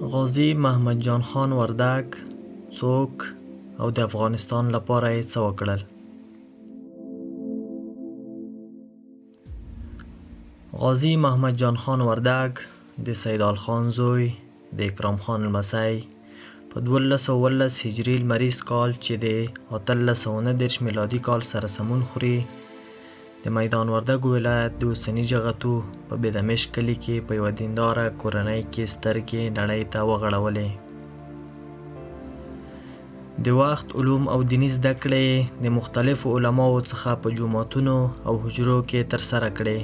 غازي محمد جان خان وردګ څوک او د افغانستان لپاره یې څه وکړل؟ غازي محمد جان خان وردګ د سیدال خان زوی، د اکرام خان لمسی، په 1217 هجري لمریز کال چې د 1839 میلادي کال سره سمون خوري، د میدان وردګو ولایت د اوسني جغتو په بیدمشک کلي کې په یوه دینداره کورنۍ کې سترګې نړۍ ته وغړولې. د وخت علوم او دیني زده کړې یې د مختلفو علماوو څخه په جوماتونو او حجرو کې ترسره کړې.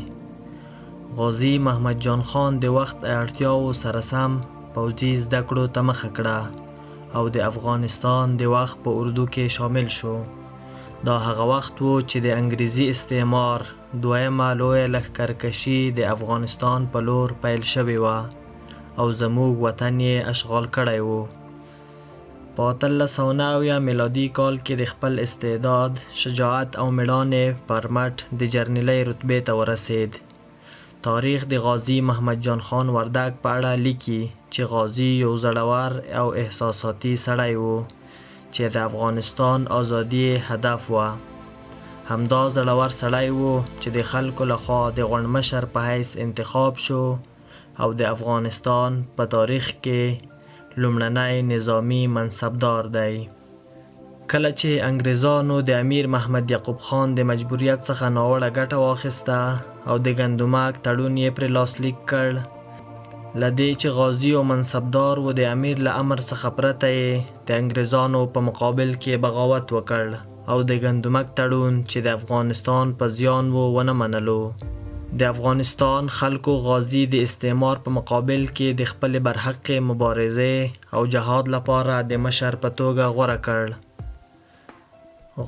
غازي محمد جان خان د وخت اړتیاوو سره سم پوځي زده کړو ته مخه کړه او د افغانستان د وخت په اردو کې شامل شو. دا هغه وخت و چې د انګریزي استعمار دویمه لویه لښکرکشي د افغانستان په لور پیل شوې وه او زموږ وطن یې اشغال کړی و. په 1879 میلادي کال کې د خپل استعداد، شجاعت او مړانې پر مټ د جرنیلۍ رتبې ته ورسېد. تاریخ د غازي محمد جان خان وردګ په اړه لیکي چې غازي یو زړور او احساساتي سړی و چې د افغانستان ازادي یې هدف وه. همدا زړور سړی و چې د خلکو له خوا د غونډمشر په حیث انتخاب شو او د افغانستان په تاریخ کې لومړنی نظامي منصبدار دی. کله چې انګریزانو د امیر محمد یعقوب خان د مجبوریت څخه ناوړه ګټه واخیسته او د ګندمک تړون یې پرې لاسلیک کړ، له دې چې غازي او منصبدار و د امیر له امر څخه پرته یې د انګریزانو په مقابل کې بغاوت وکړ او د ګندمک تړون چې د افغانستان په زیان و ونه منلو. د افغانستان خلکو غازي د استعمار په مقابل کې د خپلې برحقې مبارزې او جهاد لپاره د مشر په توګه غوره کړ.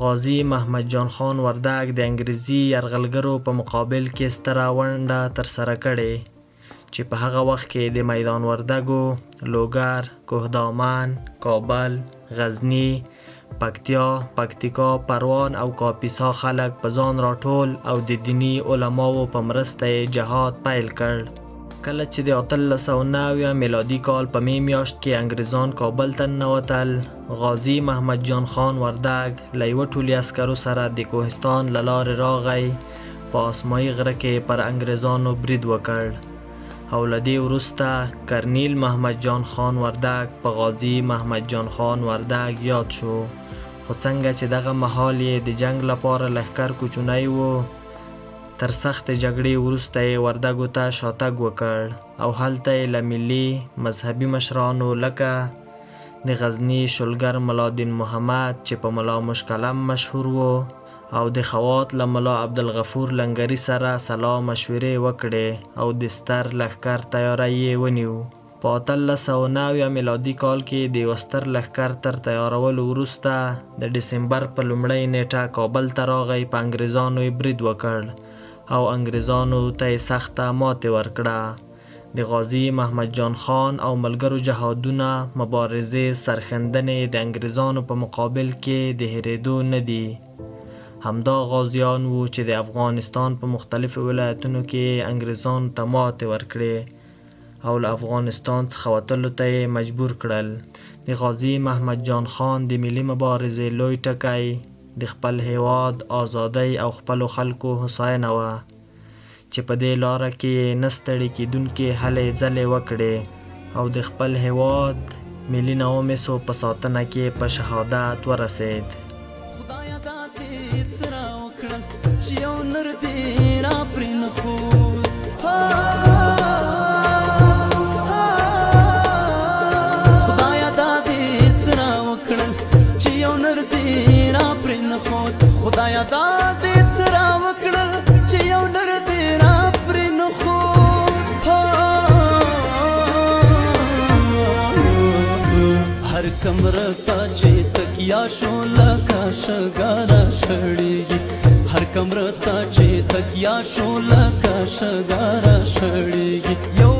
غازي محمد جان خان وردګ د انګریزي یرغلګرو په مقابل کې ستره ونډه ترسره کړې چې په هغه وخت کې د میدان وردګو، لوګر، کوهدامن، کابل، غزني، پکتیا، پکتیکا، پروان او کاپیسا خلک په ځان راټول او د دیني علماوو په مرسته یې جهاد پیل کړ. کله چې د 1879 میلادي کال په می میاشت کې انګریزان کابل ته ننوتل، غازي محمد جان خان وردګ له یوه ټولي عسکرو سره د کوهستان له لارې راغی، په آسمایي غره کې پر انګریزانو برید وکړ او له دې وروسته کرنیل محمد جان خان وردګ په غازي محمد جان خان وردګ یاد شو. خو څنګه چې دغه مهال یې د جنګ لپاره لښکر کوچنی و، تر سختې جګړې وروسته یې وردګو ته شاتګ وکړ او هلته یې له ملي، مذهبي مشرانو لکه د غزني شلګر ملا دین محمد چې په ملا مشکلم مشهور و او د خوات له ملا عبدالغفور لنګري سره سلا مشورې وکړې او د ستر لښکر تیاری یې ونیو. په 1879 میلادي کال کې د یوه ستر لښکر تر تیارولو وروسته د ډسمبر په لومړۍ نېټه کابل ته راغی، په انګریزانو یې برید وکړ او انګریزانو ته یې سخته ماتې ورکړه. د غازي محمد جان خان او ملګرو جهادونه، مبارزې، سرښندنې د انګریزانو په مقابل کې د هېرېدو نه دي. همدا غازیان وو چې د افغانستان په مختلفو ولایتونو کې یې انګریزانو ته ماتې ورکړې او له افغانستان څخه وتلو ته یې مجبور کړل. د غازي محمد جان خان د ملي مبارزې لوی ټکی د خپل هېواد ازادۍ او خپلو خلکو هوساینه وه چې په دې لاره کې یې نه ستړې کېدونکې هلې ځلې وکړې او د خپل هېواد ملي نومیسو په ساتنه کې په شهادت ورسېد. خدایه دا دې څه را وکړل چې یو نر دې را پرې نه ښود. خدایه دا دې څه را وکړل چې یو نر دې را پرې نه ښود. خدایه دا دې څه را وکړل چې یو نر دې را پرې نه ښود. هر کمره ته چې تکیا شو لکه شګاره شړېږي، هر کمره ته چې تکیا شو لکه شګاره شړېږي. یو